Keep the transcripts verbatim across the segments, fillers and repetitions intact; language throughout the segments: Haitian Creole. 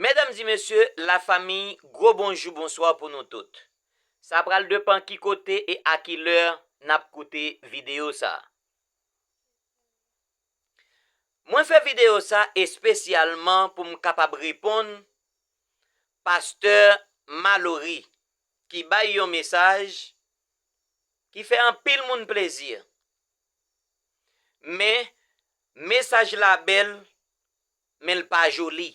Medam e mesye, lafanmi, gwo bonjou, bonswa pou nou tout. Sa pral depann ki kote e a ki lè n ap koute videyo sa a. Mwen fè videyo sa espesyalman pou m kapab reponn Pastè Malory, ki bay yon mesaj ki fè anpil moun plezi. Men, mesaj la bèl, men l pa joli.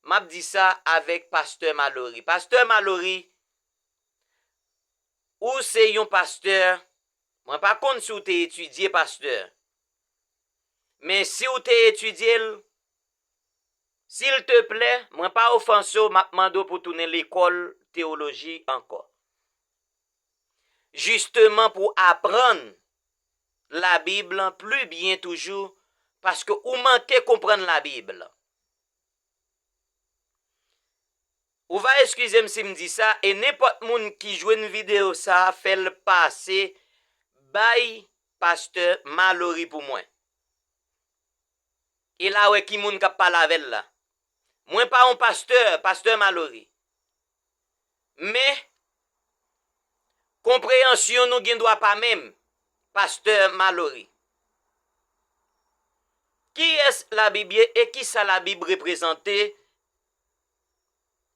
M ap di sa avèk Pastè Malory. Pastè Malory, ou se yon pastè, mwen pa konn si w te etidye pastè. Men si w te etidye l, silteplè, mwen pa ofanse w, m ap mande w pou w tounen lekòl teyoloji ankò. Jisteman pou aprann Labib lan pli byen toujou, paske ou manke konprann Labib lan. Ou va eskize m si m di sa, e nenpòt moun ki jwenn videyo sa a, fè l pase bay Pastè Malory pou mwen. E l a wè ki moun k ap pale avè l la. Mwen pa yon pastè, Pastè Malory. Men, konpreyansyon nou gen dwa pa menm, Pastè Malory. Kiyès Labib ye e kisa Labib reprezante?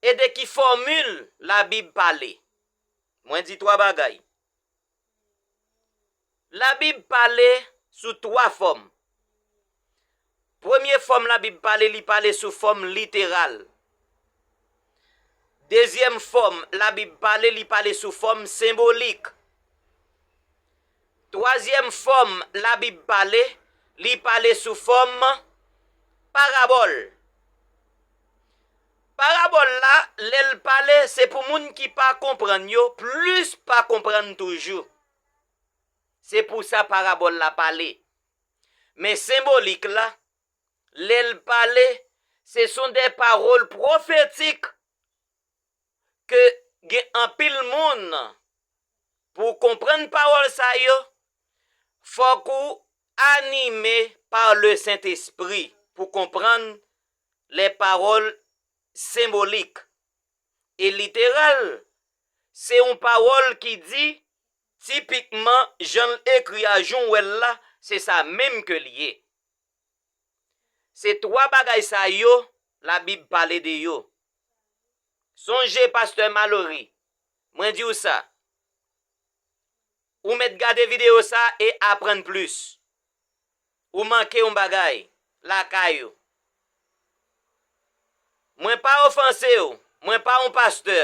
E de ki fòmil Labib pale? Mwen di twa bagay. Labib pale sou twa fòm. Premye fòm Labib pale, li pale sou fòm literal. Dezyèm fòm Labib pale, li pale sou fòm senbolik. Twazyèm fòm Labib pale, li pale sou fòm parabòl. Parabòl la, lè l pale, se pou moun ki pa konprann yo plis pa konprann toujou. Se pou sa parabòl la pale. Men senbolik la, lè l pale, se son de pawòl pwofetik ke gen anpil moun, pou w konprann pawòl sa yo, fòk ou anime par le Saint-Esprit pou konprann les paroles symboliques. E literal, se yon pawòl ki di tipikman jan l ekri a, jan w wè l la, se sa menm ke l ye. Se twa bagay sa yo Labib pale de yo. Sonje, Pastè Malory, mwen di w sa. Ou mèt gade videyo sa e aprann plis. Ou manke yon bagay lakay ou. Mwen pa ofanse w, mwen pa yon pastè,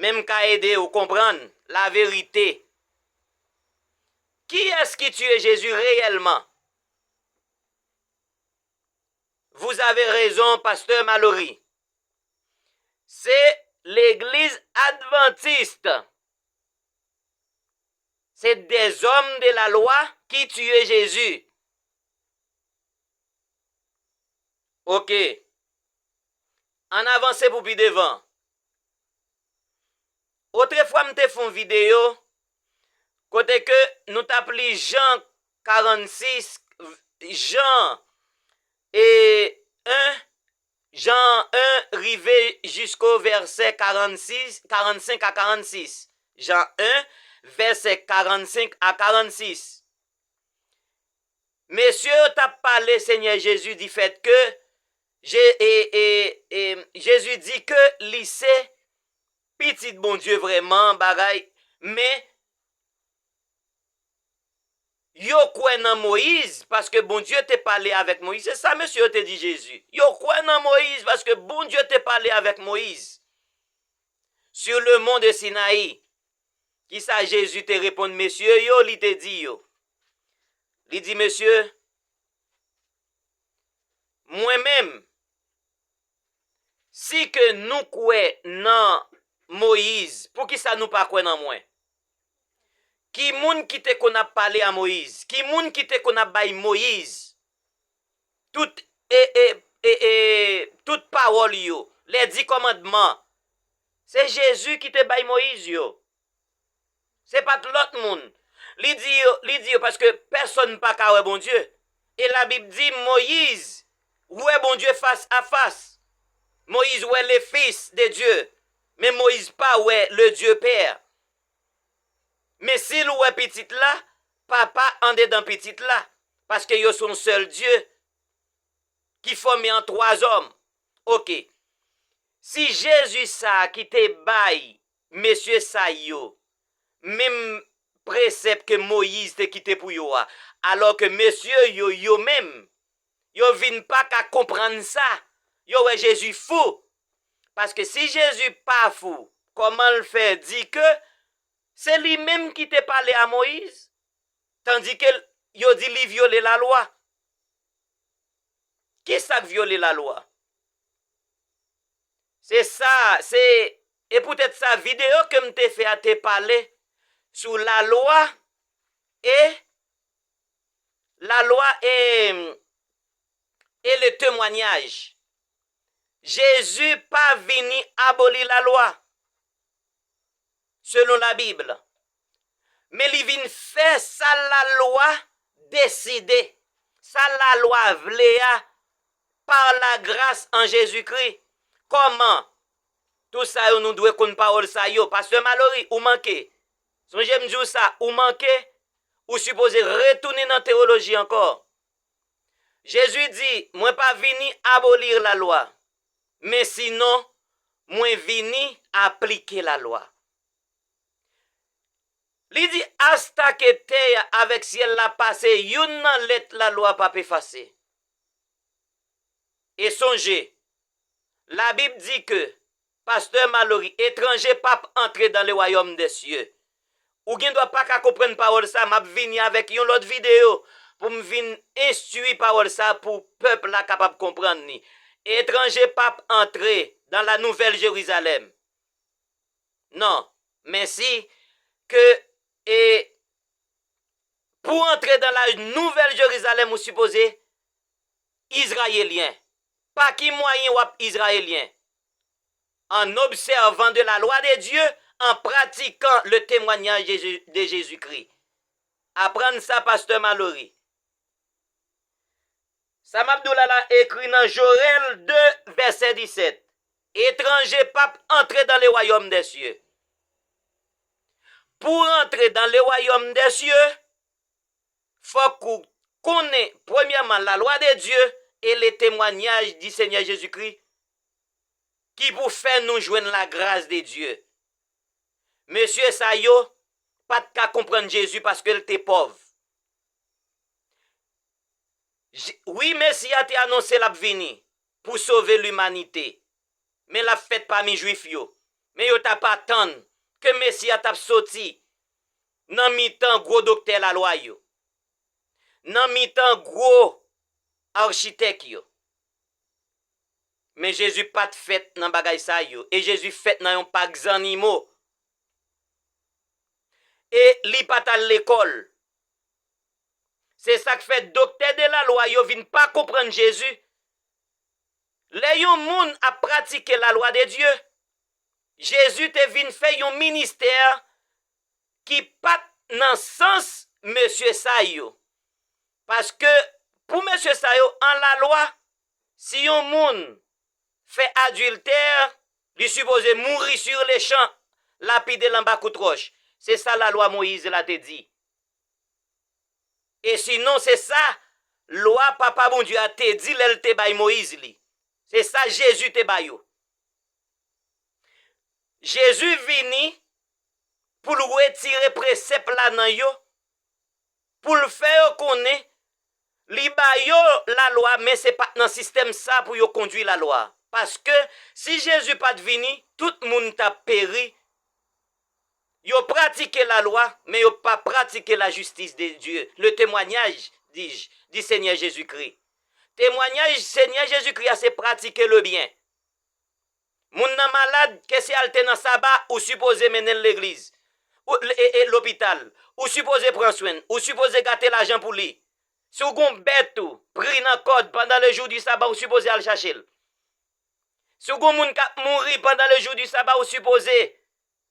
men m ka ede w konprann laverite. Qui est-ce qui tuait Jésus réellement? Vous avez raison, Pasteur Malory. Se legliz advantist. Se dèzòm de la lwa ki tiye Jezi. Oke. Ann avanse pou pi devan. Otrefwa m te fè yon videyo kote ke nou t ap li Jan karannsis, Jan e en, Jan en rive jisko vèsè karannsis, karannsenk a karannsis. Jan en, vèsè karannsenk a karannsis. Mesye yo t ap pale Senyè Jezi di fèt ke Je-, e, e, e, Jezi di ke li se Pitit Bondye vrèman, bagay, men yo kwè nan Moyiz, paske Bondye te pale avèk Moyiz. Se sa mesye yo te di Jezi. Yo kwè nan Moyiz, paske Bondye te pale avèk Moyiz. Sur le mont de Sinaï. Kisa Jezi te reponn mesye yo, li te di yo? Li di, mesye, mwen menm, si ke nou kwè nan Moyiz, poukisa nou pa kwè nan mwen? Ki moun ki te konn ap pale a Moyiz? Ki moun ki te konn ap bay Moyiz tout, e, e, e, e, tout pawòl yo, les dix commandements? Se Jezi ki te bay Moyiz yo. Se pa t lòt moun. Li di yo, li di yo, paske pèsonn pa ka wè Bondye. E Labib di Moyiz wè Bondye fas a fas. Moyiz wè le Fils de Dieu, men Moyiz pa wè le Dieu Père. Men si l wè Pitit la, Papa andedan Pitit la, paske yo se yon sèl Dye ki fòme an twa zòm. Oke. Si Jezi sa a ki te bay mesye sa yo menm presèp ke Moyiz te kite pou yo a, alò ke mesye yo, yo menm, yo vin pa ka konprann sa, yo wè Jezi fou. Paske si Jezi pa fou, kòman l fè di ke se li menm ki te pale a Moyiz, tandike yo di li vyole lalwa? Ki sa k vyole lalwa? Se sa, se, e poutèt sa, videyo ke m te fè a te pale sou lalwa e, lalwa e, e le temwanyaj. Jezi pa vini aboli lalwa, selon Labib. Men li vin fè sa lalwa deside, sa lalwa vle a, par la grâce en Jésus-Christ. Kòman? Tout sa yo nou dwe konn pawòl sa yo. Pastè Malory, ou manke. Sonje m di w sa, ou manke, ou sipoze retounen nan teyoloji ankò. Jezi di, mwen pa vini aboli lalwa, men sinon, mwen vini aplike lalwa. Li di, asta ke tè a avèk syèl la pase, youn nan lèt lalwa p ap efase. E sonje, Labib di ke, Pastè Malory, etranje p ap antre dans le royaume des cieux. Ou gen dwa pa ka konprann pawòl sa, m ap vini avèk yon lòt videyo pou m vin enstwi pawòl sa pou pèp la kapab konprann li. Etranje p ap antre dans la Nouvelle Jérusalem. Non, men si ke, e, pou antre dans la Nouvelle Jérusalem, ou sipoze Izrayelyen. Pa ki mwayen w ap Izrayelyen? En observant de la loi de Dieu, en pratiquant le témoignage de Jé-, de Jésus-Christ. Aprann sa, Pastè Malory. Sa m ap di w la, la ekri nan Joël de, vèsè disèt. Etranje p ap antre dans le royaume des cieux. Pou rantre dans le royaume des cieux, fòk ou konnen, premyèman, la loi de Dieu et le témoignage du Seigneur Jésus-Christ, ki pou fè nou jwenn la grâce de Dieu. Mesye sa yo pa t ka konprann Jezi paske l te pòv. Je-, wi, Mesi a te anonse l ap vini pou sove limanite. Men l ap fèt pami Jwif yo. Men yo t ap atann ke Mesi a t ap soti nan mitan gwo doktè lalwa yo, nan mitan gwo achitèk yo. Men Jezi pa t fèt nan bagay sa yo. E Jezi fèt nan yon pak zannimo. E li pa t al lekòl. Se sa k fè doktè de lalwa yo vin pa konprann Jezi. Lè yon moun ap pratike lalwa de Dye, Jezi te vin fè yon ministè ki pa t nan sans mesye sa yo. Paske pou mesye sa yo, an lalwa, si yon moun fè adiltè, li sipoze mouri sur le champ, lapide l anba kout wòch. Se sa lalwa Moyiz la te di. E sinon, se sa lwa Papa Bondye a te di lè l te bay Moyiz li. Se sa Jezi te ba yo. Jezi vini pou l retire presèp la nan yo, pou l fè yo konnen li ba yo lalwa, men se pa t nan sistèm sa pou yo kondui lalwa. Paske si Jezi pa t vini, tout moun t ap peri. Yo pratike lalwa, men yo pa pratike la justice de Dieu, le témoignage, dis-je, du Seigneur Jésus-Christ. Temwanyaj Senyè Jezikri a se pratike le byen. Moun nan malad, ke se al te nan saba, ou sipoze mennen l legliz, ou, e, e, lopital. Ou sipoze pran swen l, ou sipoze gate lajan pou li. Si w gon bèt ou pri nan kòd pandan le jou di saba, ou sipoze al chache l. Si w gon moun k ap mouri pandan le jou di saba, ou sipoze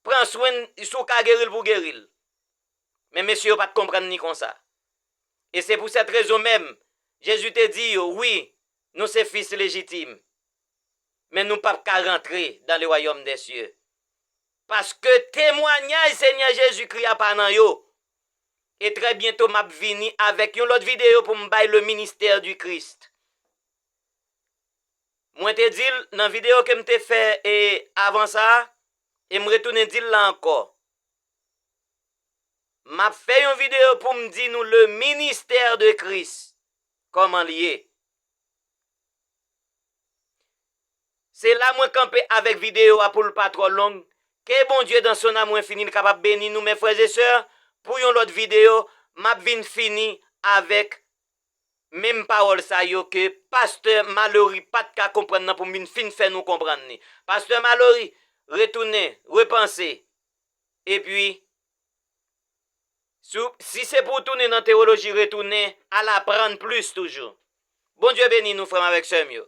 pran swen l, si w ka geri l pou w geri l. Men mesye yo pa t konprann ni konsa. E se pou sèt rezon menm, Jezi te di yo, wi, Nou se fis lejitim. Men nou p ap ka rantre dans le royaume des cieux. Paske temwanyaj Senyè Jezikri a pa nan yo. E trè byento, m ap vini avèk yon lòt videyo pou m bay le ministère du Christ. Mwen te di l nan videyo ke m te fè e avan sa a, e m retounen di l la ankò. M ap fè yon videyo pou m di nou le ministère de Christ, kòman l ye. Se la mwen kanpe avèk videyo a pou l pa twò long. Ke Bondye dans son amour infini l kapab beni nou, mes frères et sœurs, pou yon lòt videyo, m ap vin fini avèk menm pawòl sa yo ke pastè Malory pa t ka konprann nan pou m vin fin fè nou konprann li. Pastè Malory, retounen, repanse. Epi, si, si se pou w tounen nan tewoloji, retounen, al aprann plis toujou. Bondye beni nou, frè m avèk sè m yo.